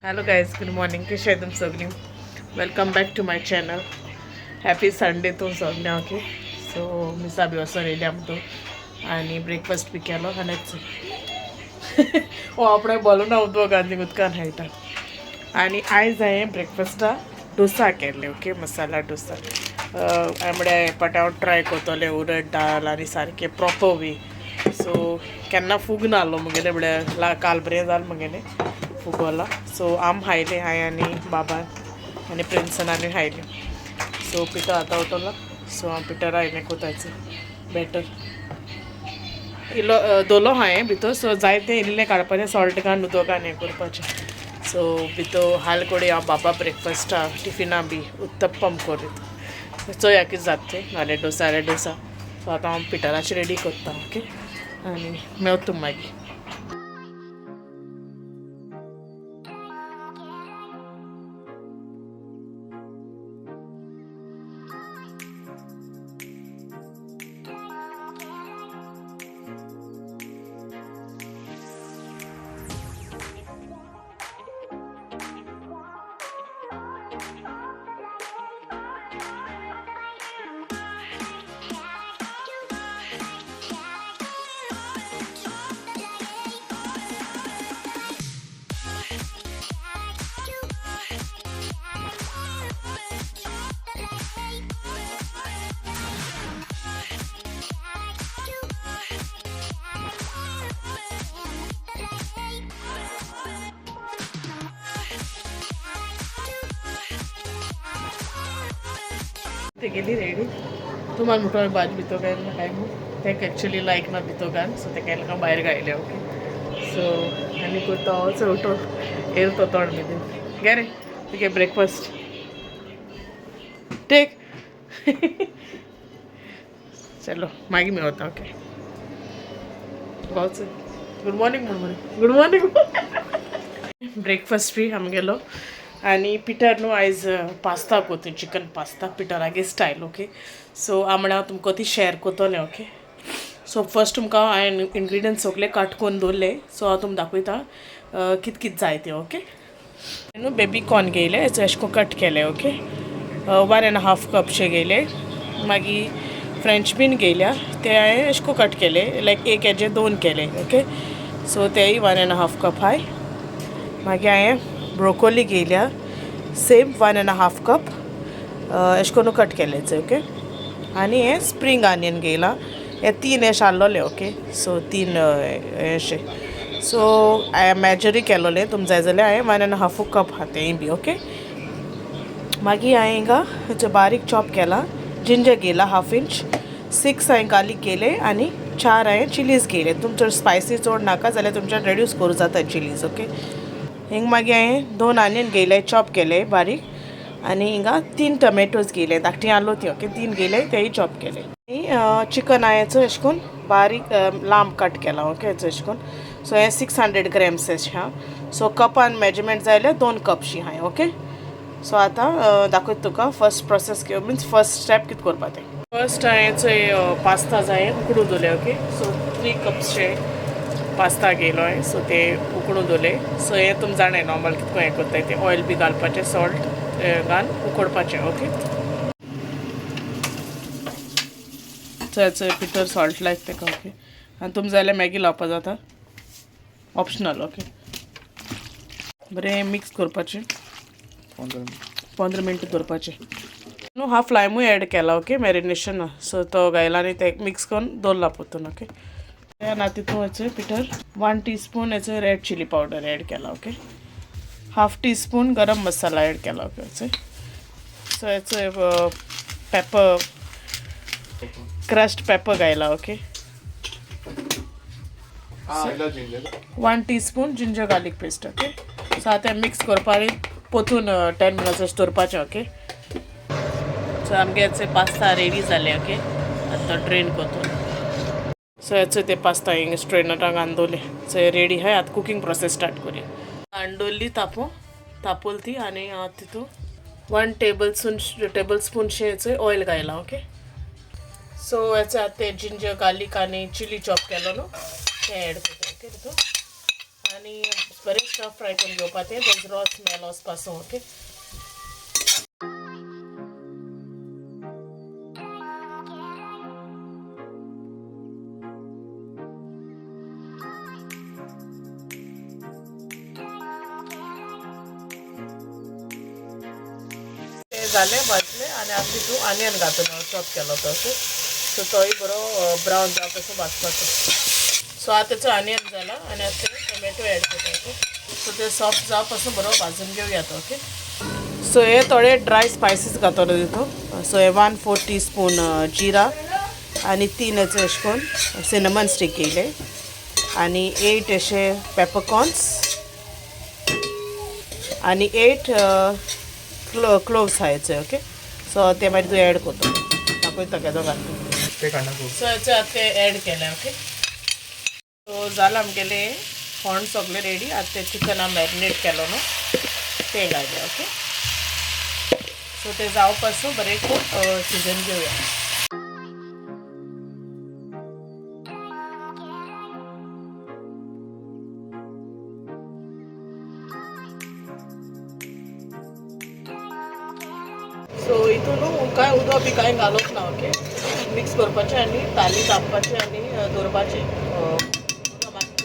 Hello guys, good morning. कशें तुम सगळीं? Welcome back to my channel. Happy Sunday तुम सगळ्यां. ओके, सो मिसा बी वचोन येयली आमकां आनी ब्रेकफास्ट बी केलो आनी हो आपणे बोलून ना उदक आनी उदकान खेळटा. आनी आयज हांवें ब्रेकफास्टा डोसा केल्ले. ओके, मसाला डोसा. म्हळ्यार पट हांव ट्राय करतलें उडद दाल आनी सारकें प्रोपर वे. सो केन्ना फूग नासलो मुगेलें, म्हळ्यार काल बरें जालें मुगेलें फुगोला. सो आम खायलें हांवें आनी बाबान आनी प्रिन्सन आनी खायलें. सो पिटर आतां उठलो. सो हांव पिटरा हांवें कोतायचो बेटर इल्लो दोलो हांवें भितर. सो जाय तें इल्लें काडपाचें, सॉल्ट घालून उदक घालून हें करपाचें. सो भितर हाल कोडी हांव बाबा ब्रेकफास्टा टिफिना बी उत्तप्पम करीत चोया कितें जाता तें, नाल्यार डोसा जाल्यार डोसा. सो आतां हांव पिटराचें रेडी करता. ओके, आनी मेवता तुम मागीर. ते गेली रेडी. तुम्हाला मोठो भाजी भितर काय काय तेका एक्चुली लायक ना भितर घाल. सो तेका एका भायर घायले. ओके, सो आनी करता हांव उठो येयल तो तोंड बी गे रे. तुगे ब्रेकफास्ट टेक. चलो मागीर मेवता. ओके, गुड मॉर्निंग म्हण मरे. Good morning. ब्रेकफास्ट बी आमगेलो आनी पिटर न्हू आयज पास्ता कोतूय, चिकन पास्ता पिटरागे स्टायल. ओके, सो हांव म्हळ्यार तुमकां ती शेअर कोतोलें. ओके, सो फर्स्ट तुमकां हांवें इन्ग्रिडियंट्स सगळे कट करून दवरले. सो हांव तुमकां दाखयता कित कित जाय तें. ओके, न्हू बेबी कॉर्न घेयले, अशें करून कट केले. ओके, 1.5 कपशे घेयले. मागीर फ्रेंच बीन घेयल्या, ते हांवें अशें करून कट केले, लायक एक हेजे दोन केले. ओके, सो तेय 1.5 कप हाय. मागीर हांवें ब्रोकोली घेयल्या, सेम 1.5 कप अशें करून कट केले. ओके, आनी हें स्प्रींग आनियन घेयला, हे तीन अशें आहलोले. ओके, सो तीन अशें. सो हांवें मेजरूय केलोलें, तुमकां जाय जाल्यार हांवें 1.5 कप आहा तेंय बी. ओके, मागीर हांवें हिंगा बारीक चॉप केला जिंजर घेयला हाफ इंच, 6 हांवें गार्लीक घेयले आनी 4 हांवें चिलीज घेयले. तुमचो स्पायसी चड नाका जाल्यार तुमच्यान रेड्यूस करूं जाता चिलीज. ओके, हिंग मागीर हांवें 2 आनियन घेयले, चॉप केले बारीक आनी हिंगा 3 टोमॅटोज घेयले, धाकटी आहलो ती. ओके, 3 घेयले, तेय चॉप केले. आनी चिकन हांवें अशें करून बारीक लांब कट केला. ओके, अशें करून. सो हें 600 ग्रॅम्स अशें आहा. सो कपान मेजरमेंट जाय जाल्यार 2 कपशी हांवें. ओके, सो आतां दाखयता तुका first process, means first step कितें करपा तें. फर्स्ट हांवें चोय पास्ता जाय उकडून दवरले. ओके, सो 3 कप्सचे पास्ता घेयलो हांवें. सो ते उकडून दवरले. सो हें तुमी जाणाय नॉर्मल कितको हें करताय तें, ऑयल बी घालपाचें, सॉल्ट घालून उकडपाचें. ओके, चोय चोय भितर सॉल्ट लायक तेका. ओके, आनी तुमी जाय जाल्यार मॅगी लावपा जाता, ऑप्शनल. ओके, बरें मिक्स करपाचें, 15 मिनटां दवरपाचें. न्हू हाफ लायमूय एड केला. Okay, marination. सो तो घायला आनी ते मिक्स करून दवरला पोतून. ओके, आनी तितून हेचो पिटर 1 टीस्पून हेचो रेड चिली पावडर एड केला. ओके, 1/2 टीस्पून गरम मसाला एड केला. ओके, सो हेचो पेपर, क्रश्ड पेपर घायला. Okay, 1 teaspoon ginger garlic paste. Okay, so आतां मिक्स करपा आनी पोतून 10 मिनट्स दवरपाचें. ओके, सो आमगे पास्ता रेडी जाले. ओके, आतां ड्रेन कोतून. सो हेचो ते पास्ता हिंग स्ट्रेनराक घालून दवरले. सो हे रेडी आहाय. आतां कुकींग प्रोसेस स्टार्ट करुया. अंडोली तापो तापोल ती आनी तितून 1 टेबल स्पूनशें हेचो ऑयल घायला. ओके, सो हेचो आतां ते जिंजर गार्लीक आनी चिली चॉप केलो न्हू तें एड करता. ओके, तितून आनी बरें स्टर फ्राय करून घेवपा तें तेजो रॉ स्मेल वचपासूं ओके. ते जालें भाजलें आनी आतां तितून आनियन घातलो चॉप केलो तो ओके. सो तोय बरो ब्रावन जावपा पासून भाजपाचो. सो आतां तेचो आनियन जाला आनी आतां ते टोमॅटो एड करता ओके. सो ते सॉफ्ट जावपा पासून बरो भाजून घेवया तो ओके. सो हे थोडे ड्राय स्पायसीस घातलो तितून. सो हे 1/4 टीस्पून जिरा आनी 3 हेचे अशें करून सिनमन स्टीक येयले आनी 8 अशे पेपरकॉर्न्स आनी 8 क्लोव्स आहायचे ओके. सो ते मागीर तूं एड करता दाखयता केदो घालता. सो हेचे आतां ते एड केले ओके. सो जालां आमगेलें फोंड सगळें रेडी. आतां तें चिकन हांव मॅरिनेट केलो न्हू तें घायलें ओके. सो तें जावपा पासून बरें खूब शिजन घेवया. सो हितून न्हू कांय उदक बी कांय घालप ना ओके. मिक्स करपाचें आनी ताली तापपाचें आनी दवरपाचें.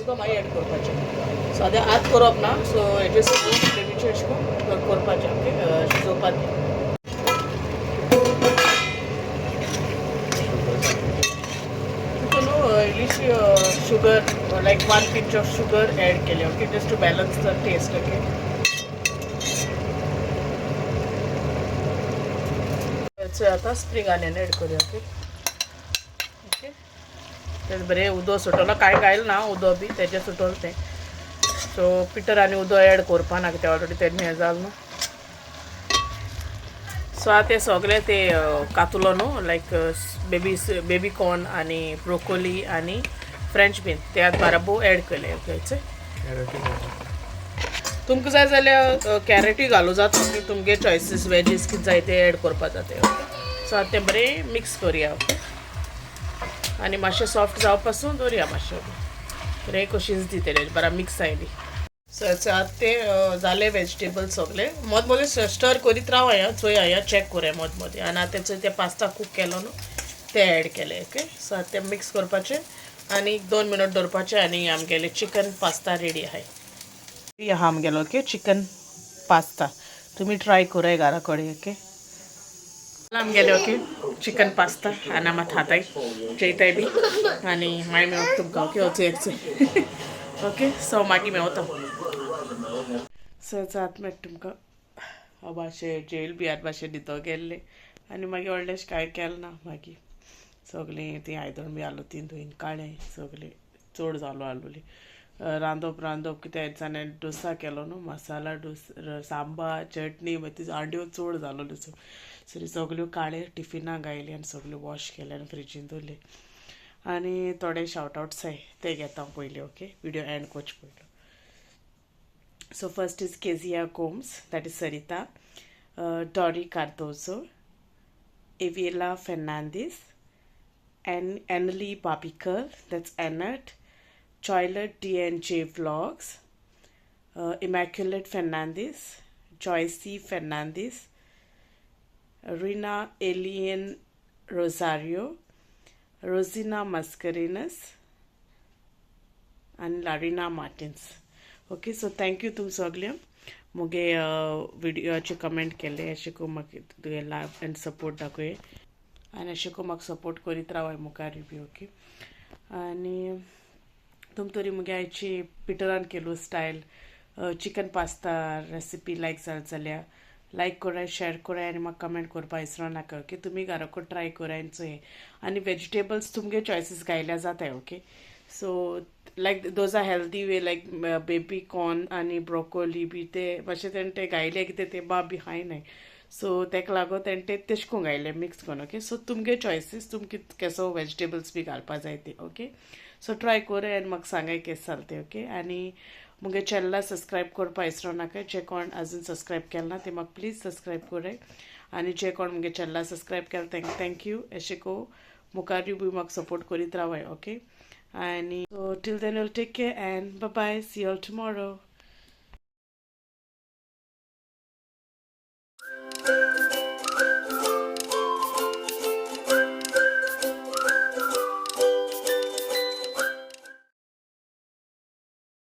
उदक मागीर एड करपाचें. सो आतां आत करप ना. सो हेजे लो फ्लेमीचेर अशें करून करपाचें ओके शिजोवपाचें. तितून न्हू इल्लीशी sugar like 1 pinch of sugar add केली okay just to balance the taste okay. आतां स्प्रींग आनियन एड करूया ओके. ओके तें बरें उदक सुटलो कांय घायल ना उदक बी तेजें सुटोलो तें. सो पिटर आनी उदक एड करपा ना कित्याक ऑलरेडी तें हें जालें न्हू. सो आतां तें सगळें तें कातुलो न्हू लायक बेबी कॉर्न आनी ब्रोकोली आनी फ्रेंच बीन ते आतां बाराबो एड केले ओके. तुमकां जाय जाल्यार कॅरेटूय घालूं जाता ओके. तुमगे चॉयसीस वेजीस कितें जाय ते एड करपा जाता ओके. सो आतां तें बरें मिक्स करुया ओके आनी मातशें सॉफ्ट जावपा पासून दवरुया मातशें बरें कशीच दितलें बरें मिक्स आयली. सो आतां तें जालें वेजिटेबल्स सगळे मद मदीं स्टर करीत राव हांवें चोय हांवें चॅक कोरया मद मदीं. आनी आतां तेचो तें पास्ता कूक केलो न्हू तें एड केलें ओके. सो आतां तें मिक्स करपाचें आनी 2 मिनट दवरपाचें आनी आमगेलें चिकन पास्ता रेडी आहाय. आहा आमगेलो ओके चिकन पास्ता. तुमी ट्राय कराय घरा कडेन ओके. आमगेले ओके चिकन पास्ता आनी आमी खाताय जेयताय बी आनी मागीर मेवता तुमकां ओके. वचूं एकचे ओके. सो मागीर मेवता. सो जात मेळटा तुमकां. हांव मातशें जेयल बी आतां मातशें न्हिदो गेल्लें आनी मागीर व्हडलेंशें कांय केलें ना. मागीर सगळीं तीं आयदन बी आसलो तीं धुयन काडलें सगळीं चड जालो आसलोली. रांदप रांदप कित्याक दिसांनी डोसा केलो न्हू मसाला डोसा सांबार चटणी मागीर ती हांड्यो चड जालोल्यो. सो सो सगल्यो काडले टिफिनां गायली आनी सगल्यो वॉश केले आनी फ्रिजीन दवरले. आनी थोडे शावट आवट्स आहाय ते घेता हांव पयलीं ओके व्हिडियो एंड करचे पयलो. So first is Kezia Gomes, that is Sarita, Dory Cardozo, Aviela Fernandes, and Annalie Babikar, that's Annette, Choilet D&J Vlogs, Immaculate Fernandez, Joycey Fernandez, Rina Alien Rosario, Rosina Mascarenas, and Larina Martins. Okay so thank you तुम सगल्यांक मुगे विडियोचे comment केले अशें करून म्हाका तुगे love and support दाखय आनी अशें करून म्हाका सपोर्ट करीत रावाय मुखार बी ओके. आनी तुम तरी मुगे आयची पिटरान केलो style chicken pasta recipe like जाल जाल्यार लायक कराय शेअर कराय आनी म्हाका कमेंट करपा विसरो नाका ओके. तुमी घराकडेन ट्राय कराय आनी चोय आनी वेजिटेबल्स तुमगे चॉयसीस गायल्यार जाताय okay. So like those are healthy way like baby corn आनी ब्रोकोली बी ते मातशें तेणें ते गायले कितें ते बा बी खायनाय. सो तेका लागून तेणें ते तेश करून गायले मिक्स करून ओके. सो तुमगे चॉयसीस तुम कित केसो वेजिटेबल्स बी घालपा जाय ते ओके. सो ट्राय कराय आनी म्हाका सांगाय केस जालें तें ओके. आनी मुगे चॅनला सबस्क्रायब करपा विसरो नाका. जे कोण अजून सबस्क्रायब केलें ना ते म्हाका प्लीज सबस्क्रायब कराय आनी जे कोण मुगे चॅनला सबस्क्रायब केलें तेंका thank you. अशें करून मुखारूय बी म्हाका सपोर्ट करीत रावाय ओके. आनी so till then will take care and bye, see all tomorrow.